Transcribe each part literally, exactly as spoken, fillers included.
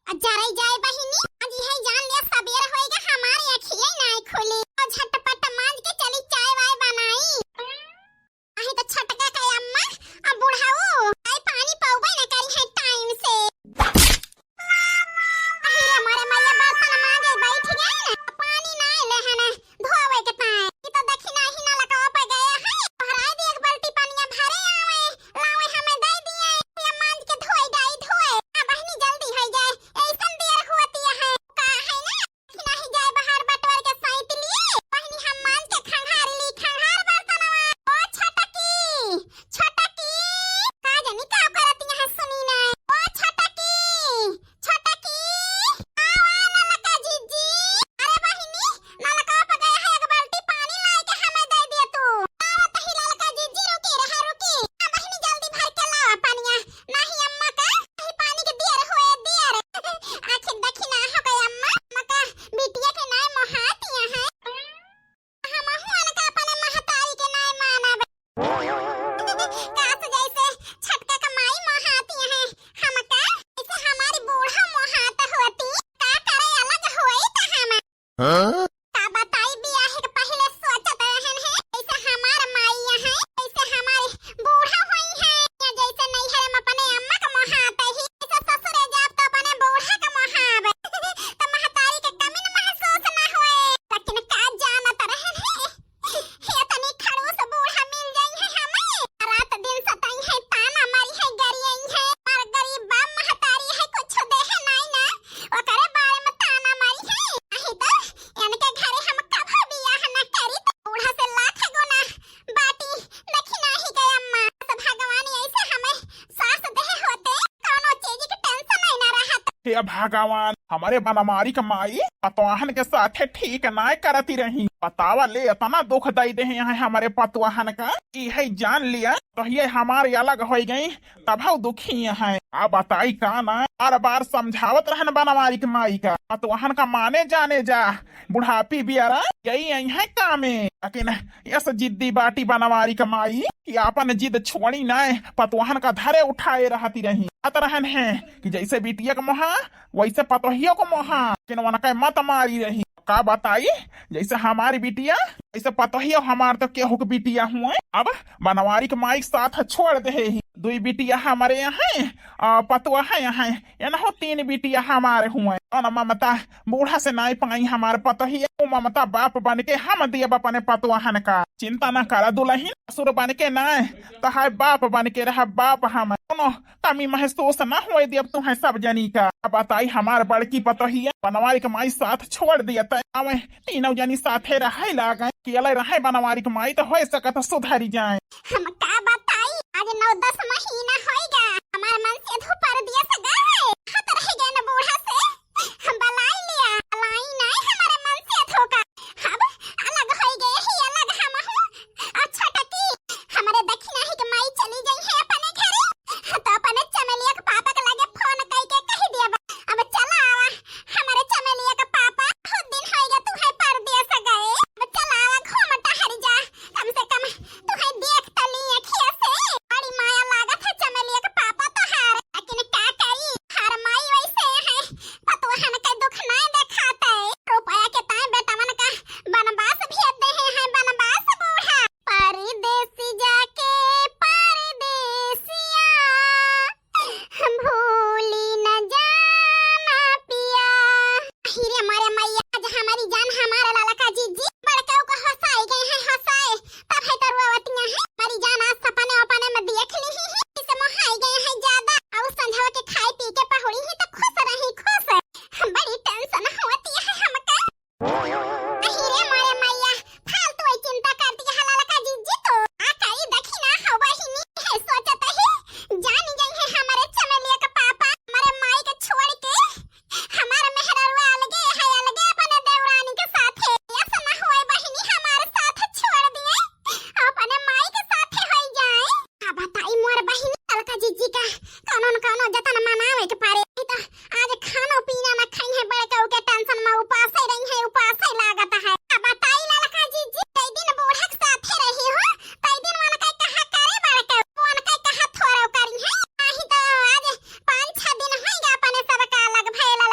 आ जरई जाए बहिनी, आज इहे जान ले सबेर होइगा हमार अँखिये नाय खुली। अउ झटपट माँज के चली चाय वाय बनाई। अही तो छोटका का अम्मा, अब बुढ़ाऊ, आई पानी पउबे न करी है टाइम से। अही रे मोरे मैया, बर्तन माँजे बैठ गए न, पानी ना ले है न, धोवे के ताए। ई तो देखी नाही नलकवा पे गया है, भराई दी एक बाल्टी पनिया भरे आवे, लावे हमें दे दिए, ये माँज के धोई डाई धोए। आ बहिनी जल्दी होई जाए, ऐसन देर होती है, का है ना? कि नाही जाए बाहर बटवर के सैंत लिए, बहिनी हम माँज के खंगार ली, खंगार बर्तनवा। ओ छोटकी, छोटकी, का जानी का करत यहाँ सुनी ना। ओ छोटकी, छोटकी, आवा ललका जीजी। अरे बहिनी, नलका पे गया है, एक बाल्टी पानी लाए के हमें दे दे तू। आवा तही ललका जीजी, रुकी रहा, रुकी। आ बहिनी जल्दी भर के लावा पनिया। नाही अम्मा का, नाही पानी के दियर होए दियर। आखिर देखी ना हो गए अम्मा, अम्मा का बिटिया के नाय मोहातिया है। हमहू अनका अपने महतारी के नाय मानब। काश जैसे छोटका का माई मोहातिया है, हमका जैसे हमारी बूढ़ा मोहात होती, का करे अलग होई त हम। हाँ? का बताई बियाह के पहिले सोचत रहन है, जैसे हमार माई है, जैसे हमारी बूढ़ा होई है, या जैसे नैहर में अपने अम्मा के मोहात ही, जैसे ससुरे जाब तो अपने बूढ़ा के मोहाब। तो महतारी के कमी न महसूस ना होए, लेकिन का जानत रहन है, ये तनी खड़ूस बूढ़ा मिल जाई है हमें, रात दिन सताई है, ताना मारी है, गरियाई है, और गरीब बाप महतारी है, कुछ दे है नाई ना, ओकरे बारे में ताना मारी है। नहीं तो इनके घरे हम कभो बियाह ना करी, तो बूढ़ा से लाख गुना बाटी दखिना ही गए अम्मा। तो भगवान ऐसे हमें सास देहे होते, कौनो चीज के टेंशन नहीं ना रहत। हे भगवान, हमरे बनवारी के माई पतवाहन के साथे ठीक नाय करती रही। बतावा ले, इतना दुख दई देहे हैं हमरे पतवाहन का। इहे जान लिया तो ये हमारे अलग होई गई, तब हम दुखी हैं। आ बताई का ना, बार बार समझावत रहन बनवारी के माई का, पतवाहन का माने जाने जा, बुढ़ापी बियारा यही आई है कामे। लेकिन यस जिद्दी बाटी बनवारी का माई कि आपन जिद छोड़ी नाय, पतवाहन का धरे उठाए रहती रही। अत रहन है कि जैसे बिटिया का मोहा, वैसे पतोहियो का मोहा, लेकिन उनका मत मारी रही। का बताई, जैसे हमारी बिटिया, वैसे पतोहियो हमार तो केहू के बिटिया हुए। अब बनवारी के माई के साथ छोड़ दे ही, दुई बिटिया हमारे यहाँ, आ, पतोह है यहाँ, एनहो तीन बिटिया हमारे हुए। अन ममता बूढ़ा से नाई पाई हमार पतोहिया, वो ममता बाप बन के हम दियब अपने पतोहन का। चिंता न करा दुलहिन, ससुर बन के नाय, तहार बाप बन के रह बाप हम। कोनो कमी महसूस न होए देब तुहें सब जनी का। अब बताई हमार बड़की पतोहिया बनवारी के माई साथ छोड़ दिया तय। आवे तीनों जनी साथे रहे लागे, अकेले रहे बनवारी के माई तो होए सकत सुधरी जाए। हम का बताई, आज नौ दस महीना होइगा, हमार मन से धुपर दिया सगा है, हत रह गए न बूढ़ा से। हम बलाई लिया, बलाई नाय हमारे मन से धोखा। अब अलग होई गए ही अलग हम हो। अच्छा टकी, हमारे दखिना ही के माई चली गई है अपने घरे, तो अपने चमेलिया के पापा के लगे फोन कई के कह दिया बा, अब चला आवा। हमारे चमेलिया के पापा, बहुत दिन होइगा तू है परदेस गए, अब चला आवा घूम टहर जा, कम से कम तू है देख तो ली अखिया से। बड़ी माया लागत है चमेलिया के पापा तोहार, लेकिन का करी, हर माई वैसे है। पतोहन के दुख नाय देखाते, रुपया के ताए बेटवन का बनवास भेज दे हैं, बनवास बूढ़ा। परदेसी जाके परदेसिया, भूली न जाना पिया। अहि रे मोरे मैया, आज हमारी जान हमारा ललका जीजी, बड़काऊ का हंसाए गए हैं, हंसाए। तब है तो रोवतिया है, हमारी जान आज सपने वपने में देख ली ही, इसे मोहाई गए हैं ज्यादा। और संझवा के खाए पी के पहुड़ी ही तो खुश रही, खुश। बड़ी टेंशन होती है हमका। अहि रे मोरे मैया, फालतू ही चिंता करती है ललका जीजी तो। आ कई दखिना हो बहिनी है सोचत ही, जानी गई है हमारे चमेलिया का पापा, हमारे माई के छोड़ के हमार मेहररुआ अलगे है, अलगे अपने देवरानी के साथे। ऐसा ना होए बहिनी, हमारे साथ छोड़ दिए, अपने माई के साथे होई जाए। का बताई मोर बहिनी, ललका जीजी का कौनो न कौनो जतन मनावे के पारे। नहीं तो आज खानो पीना न खाई है, बड़काऊ के टेंशन में उपास ही रही है, उपास ही लागत है। का बताई ललका जीजी, कई दिन बूढ़ा के साथे रही हो, कई दिन उनका कहा करे बड़काऊ, उनका कहा थोड़ा करी है। नहीं तो आज पाँच छह दिन होइगा अपने सबका अलग भइला।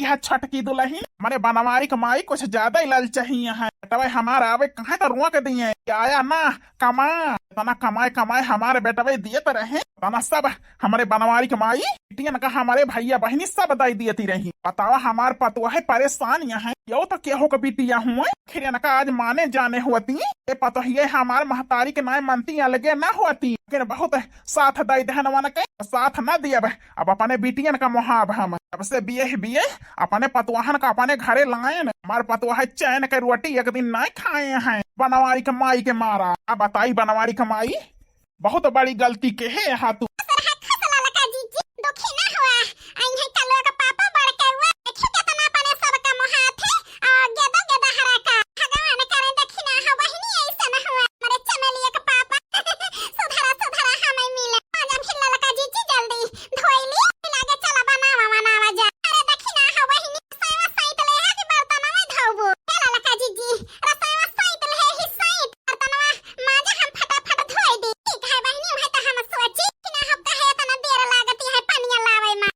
है छोटकी दुलहिन, हमरे बनवारी क माई कुछ ज्यादा ही ललचही है। बेटवा हमार आवे कहाँ त रोक दिए, आया ना कमा, इतना कमाए कमाए हमारे बेटवा दियत रहे, इतना सब हमरे बनवारी क माई बिटियन का हमरे भैया बहिनी सब दइ दियती रही। बतावा हमार पतोहू परेशान यहाँ, यो तो केहू क बिटिया हुए, आखिर इनका आज माने जाने होती, ए पतोहिए हमार महतारी के नाय मनती अलगे ना होती, लेकिन बहुत साथ दइ देहन वनके, साथ ना दियब। अब अपने बिटियन का मोहाब हम। जब से बिये ही बिये अपने पतवाहन का अपने घरे लायन। हमार पतवाह चैन के रोटी एक दिन नाय खाए हैं, बनवारी के माई के मारा। अब बताई बनवारी के माई, बहुत बड़ी गलती के है हा तू। सरहा खसला लका जीजी, दुखी ना हुआ। आई है कलुआ का पापा बड़ के हुआ। देखिए कितना अपने सब का मोहात है। आ, गेदा गेदा हरा का। भगवान करे देखी ना हो बहिनी ऐसा ना हुआ। हमारे चमेलिया का पापा। सुधरा, सुधरा, हमें मिले। आजा फिर ललका जीजी जल्दी धोई ली। लागे चला बनावा, बनावा जा। अरे देखी ना हो बहिनी, रसोईवा साइत ले है कि बर्तनवा धोबो? हे ललका जीजी, रसोईवा साइत ले है ही साइत। बर्तनवा माजा हम फटाफट धोई दी। ठीक है बहिनी, वह तो हम सोची कि ना हो कहे इतना देर लागती है पनिया लावे में।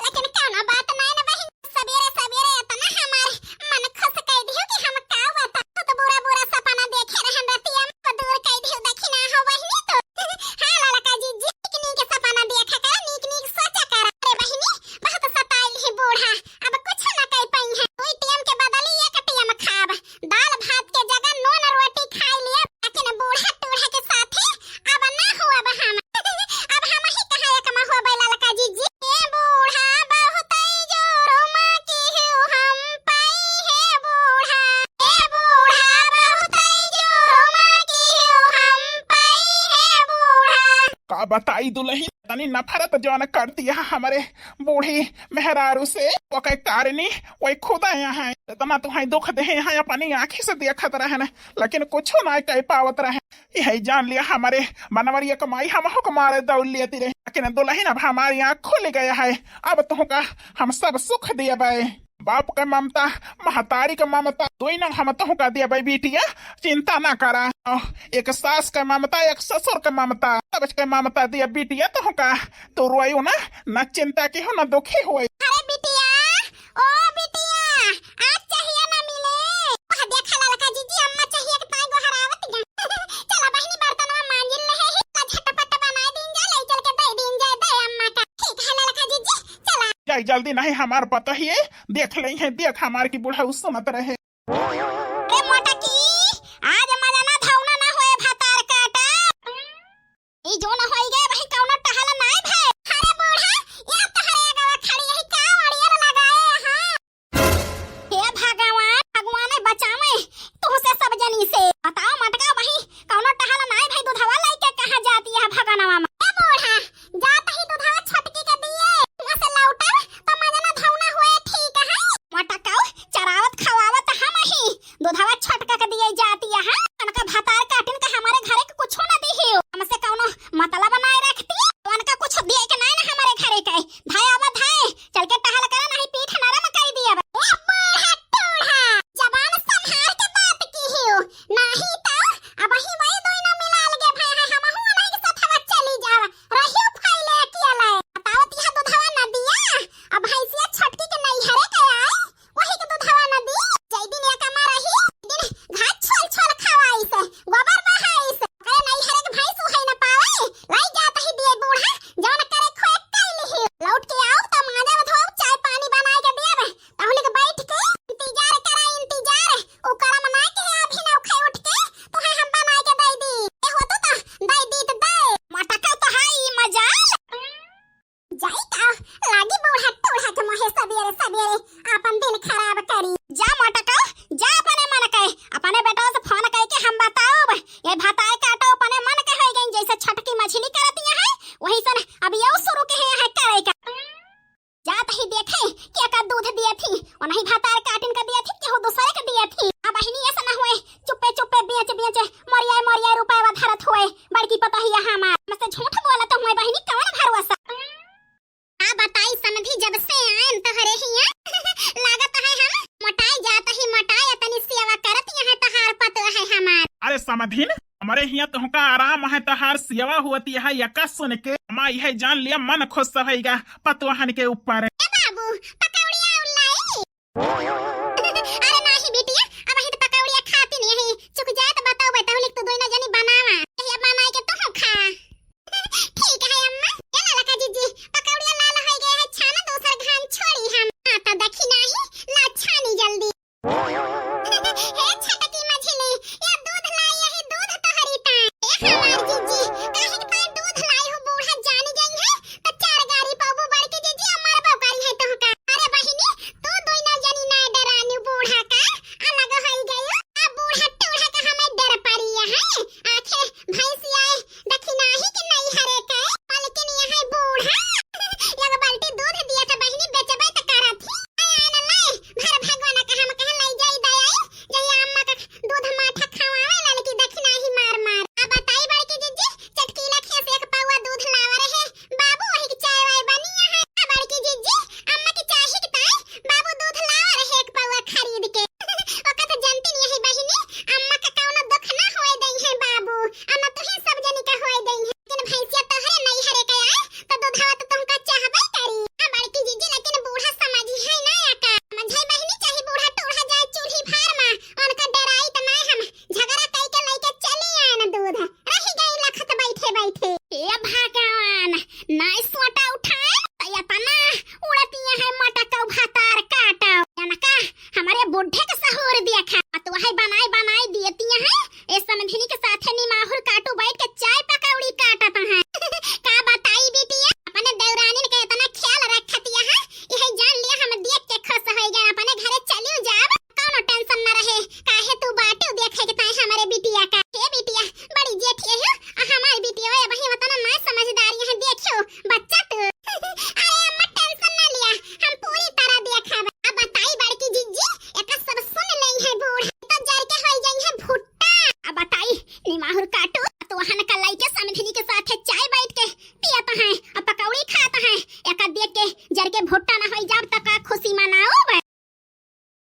लेकिन कौनो बात नहीं ना बहिनी, सबेरे सबेरे इतना हमार मन खुश कर दियो कि हम का बता। तो बुरा बुरा सपना देखे रहन रतिया में, तो दूर कर दियो। देखी ना हो बहिनी तो। हाँ ललका जीजी, नीक नीक सपना देखा कर, नीक नीक सोचा कर। अरे बहिनी, बहुत सताइल है बूढ़ा, अब कुछ ना कर पाई है। दो टीएम के बदले एक टीएम खाब। दाल भात के जगह नून रोटी खाई लिया, लेकिन बूढ़ा टूढ़ा के साथे अब ना हुआ अब हम। अब हम ही कहाँ एक में हुआ ललका जीजी। ए बूढ़ा बहुत जोर माँ की हूँ हम पाई है बूढ़ा। ए बूढ़ा बहुत जोर माँ की हूँ हम पाई है बूढ़ा। का बताई दुलहिन, तनी नफरत जौन करती है हमरे बूढ़ी मेहरारू से, ओके कारणी वही खुदा यहाँ है। इतना तुहाई दुख देहे हैं, अपनी आँखी से देखत रहन, लेकिन कुछो ना कह पावत रहन। यही जान लिया हमरे बनवरिया क माई हमहू क मारे दौड़ लेती रही, लेकिन दुलहिन अब हमारी आँख खुल गया है, अब तुहका हम सब सुख दियबे। बाप क ममता, महतारी क ममता, दोनों हम तुहका दियबे बिटिया, चिंता ना करा। एक सास क ममता, एक ससुर क ममता, सब क ममता दिया बिटिया तुहका। तू रोइयो ना, ना चिंता की हो, ना दुखी होई। अरे बिटिया, ओ बिटिया, आज चाहिए ना मिले। वह देखा ललका जीजी, अम्मा चाहिए के ताई गोहरावत गन। चला बहिनी, बर्तनवा मांजिल रहे ही, झटपट बनाए दीन जा, ले चल के दे दीन जा, दे अम्मा का। ठीक है ललका जीजी, चला। जाई जल्दी, नहीं हमार पतोहिए देख ले है, देख हमार की बुढ़ऊ सुनत रहे। ए मोटकी, आज मजा ना धौना ना होए भतार काटा। ई जोन होई गए भाई, कौनो टहल नाय भए। अरे बूढ़ा, या तहरे गवा खड़ी है, का अड़ियर लगाए हा? हे भगवान, भगवान बचावे तुहसे सब जनी से। बताओ मटका भाई, कौनो टहल नाय भाई, दूधवा लइके कहाँ जाती है भगनवा में? ए बूढ़ा, जात ही दूधवा छोटकी के दिए, वहाँ से लौटा तो मजा ना धौना हुए, ठीक है? मटका चरावत खवावत हम ही, दूधवा छोटका के दिए जाती है, हाँ? उनका भतार काटिन का हमारे घरे के कुछो न दिहियो। हमसे कौनो मतलब नाय रखती, उनका कुछ दिए के नाय ना हमारे घरे के। धाय आवा धाय, चल के टहल करा, नहीं पीठ नरम कर दिया। ए बूढ़ा टूढ़ा, जबान संभाल के बात किहियो, नहीं तो अब ही वही दोनों मिला लगे भाई है, हमहू उन्हीं के साथ हवा चली जावा, रहियो फैले अकेले। बताओ तिहा दूधवा न दिया, अब भैंसिया छोटकी के नैहरे के आई, वही के दूधवा न दी, जय दिन या कमा रही, दिन घास छोल छोल खवाई से, गोबर बहाई से, करे नहीं हरे के भैंस उहई न पावे, लाई जात ही दिए बूढ़ा, जौन करे खोए कई लिही, लौट के आओ त मांजब धोब, चाय पानी बनाए के देब, तहुलिक बैठ के इंतजार करा इंतजार, उ करम ना के अभी ना उठे उठ के, तुहे हम बनाए के दई दी, ए हो तो त दई दी त दे, मटका तो है ई मजाल। जाई का लागी बूढ़ा टूढ़ा के मोहे सबेरे सबेरे आपन दिन खराब करी। जा मोटका, जा अपने मन के, अपने बेटवा से फोन करके हम बताओब। ये भताए काटो अपने मन के होई गई, जैसे छटकी मछली करती है, वही सन अब ये शुरू के है करे का। जात ही देखे के का दूध दिए थी, और नहीं भतार काटिन का दिए थी, केहू दूसरे का दिए थी। अब बहिनी ऐसा ना हुए, चुप्पे चुप्पे बेच बेच मोरिया मोरिया रुपया धरत हुए। बड़की पतोहिया हमार, हमसे झूठ बोलत हुए बहिनी, कौन भरोसा? का बताई समधी, जब से आयन तोहरे हिया, लागत है हम मोटाई जात ही मोटाई, तनी सेवा करत यहाँ तहार पतोह है हमार। अरे समधिन, हमरे हिया तुहका आराम है, तहार सेवा होती है, यका सुन के हमार यह जान लिया मन खुश होइगा पतोहन के ऊपर। ए बाबू, पकौड़िया उलाई? अरे नाही बिटिया, अबहिं त पकौड़िया खाती नहीं है, चुक जाए त बताओ, बताओ लिख तो दोनों जनी बनावा, ये बनाए के तू खा। ठीक है अम्मा। ए ललका जीजी, पकौड़िया लाल होई गए है, छाना दोसर घान छोड़ी हम। हाँ, त देखी नाही, ला छानी जल्दी। हे छटकी मझली, या दूध लाई, यही दूध तोहरी ताई। ए हमार जीजी, काहे के ताई दूध लाई हो, बूढ़ा जानी गई है, त चार गारी पाबू बड़की जीजी, अमर बौकारी है तोहका। अरे बहिनी, तू दोनों जनी ना डरानी बूढ़ा का, अलग होई गयो। आ बूढ़ा टूढ़ा का हमें डर पड़ी है, आखे भैंसिया दखिनाही के नैहरे के, मलकिन यहाँ बूढ़ा। एगो बाल्टी दूध दिया त बहिनी बेचबे त करत ही। आए, आए न ले, भर भगवान का हम कहे लई जाई दयाई, जहिया अम्मा का दूध माठा खवावे ललकी दखिनाही मार मार। आ बताई बड़की जीजी, चटकीला खेस एक पौआ दूध लावा रहे, बाबू वही के चाय वाय बनी यहाँ। आ बड़की जीजी, अम्मा की चाही के ताई, बाबू दूध लावा रहे एक पौआ खरीद के। ओका त जनती नहीं है बहिनी, अम्मा का कौनो दुख ना होए दई है बाबू, आ न तुहे सब जनी का होए दई है। लेकिन भैंसिया तोहरे नैहरे के आए, त दूधवा त तुमका चाहबे करी। हाँ बड़की जीजी, लेकिन बूढ़ा समझी है ना आका। समझाई बहिनी, चाहे बूढ़ा टूढ़ा जाए चूल्ही भार मा, उनका डराई त ना हम, झगड़ा कई के लइके चली आए न दूध, रही गई लखत बैठे बैठे। ए भगवान, नाई सोटा उठाए, त एतना उड़तिया है मटकौ भातार काटौ। जनका, हमारे बुढ़े के सहूर दिया खा, आ तो वही बनाई बनाई दियतिया है, ए समधिनी के साथे निमाहुर काटू बैठ के चाय